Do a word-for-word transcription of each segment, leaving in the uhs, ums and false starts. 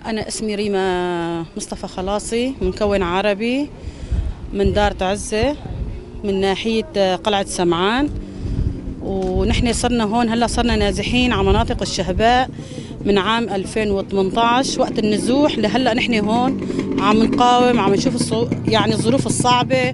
أنا اسمي ريما مصطفى خلاصي، مكون عربي من دار تعزة، من ناحية قلعة سمعان. ونحن صرنا هون، هلأ صرنا نازحين على مناطق الشهباء من عام ألفين وثمنطعش، وقت النزوح لهلأ نحن هون عم نقاوم، عم نشوف الصعو-، يعني الظروف الصعبة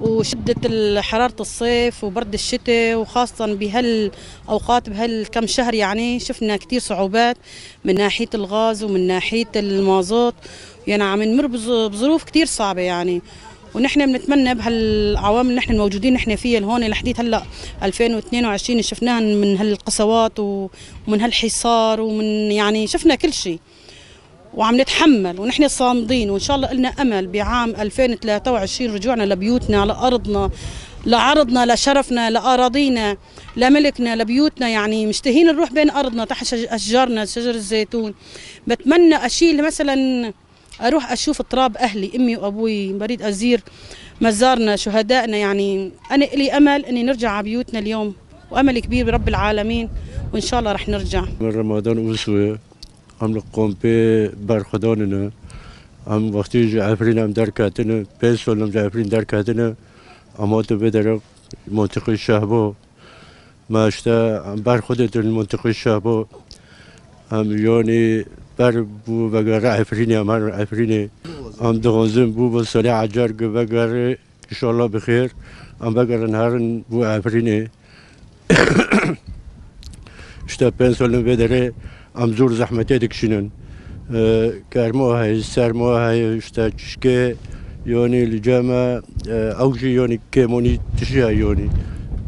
وشدة ال-، حرارة الصيف وبرد الشتاء، وخاصة بهالأوقات، بهالكم شهر، يعني شفنا كتير صعوبات من ناحية الغاز ومن ناحية المازوت. يعني عم نمر بظ-، بظروف كتير صعبة يعني. ونحن بنتمنى بهالعوامل اللي نحن موجودين نحن فيها الهون لحديت هلأ ألفين واثنين وعشرين شفناها من هالقسوات ومن هالحصار ومن، يعني، شفنا كل شي. وعم نتحمل ونحن صامدين، وإن شاء الله إلنا أمل بعام ألفين وثلاثة وعشرين رجوعنا لبيوتنا، لأرضنا، لعرضنا، لشرفنا، لأراضينا، لملكنا، لبيوتنا. يعني مشتهين نروح بين أرضنا تحت شج-، أشجارنا، شجر الزيتون. بتمنى أشيل مثلًا، أروح أشوف تراب أهلي، أمي وأبوي، بريد أزير مزارنا، شهدائنا. يعني أنا إلي أمل إني نرجع على بيوتنا اليوم، وأمل كبير برب العالمين، وإن شاء الله رح نرجع. من رمضان أوسوي. Em li kompê berxwedanine. Em wextî ji Efrîn em derketine. Pênc sal em ji Efrîn derketine. Em hatin vê derê, montiqê Şehbo. Me işte em berxwedîtin montiqê Şehbo. Em yanî ber bû vegere Efrînê, em herin Efrînê. Em dixwazin bû bi salê ecer gi vegere. Înşallah bi xêr. Em vegerin herin bû Efrînê. İşte pênc salên vê derê em zor zehmetê dikişînin. E, germo heye, sermo heye, işte çişkê, yanî li cem me, e, ew jî yanî kêmonî tişî heye yanî.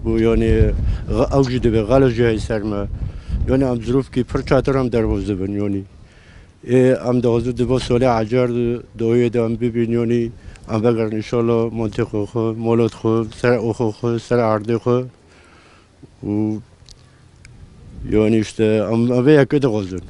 Bu yanî, e, ew jî divê, xala jî heye ser me. Yanî em zirûfkî pir çatir em derbas dibin yanî. Ê, em dixwazin di bo solê ecar di doyê de em bibîn, yanî em vegerin înşallah montê xwe xwe, molot xwe, ser oxo xwe, ser erdê xwe û yanî işte em, em vê yekê dixwazin.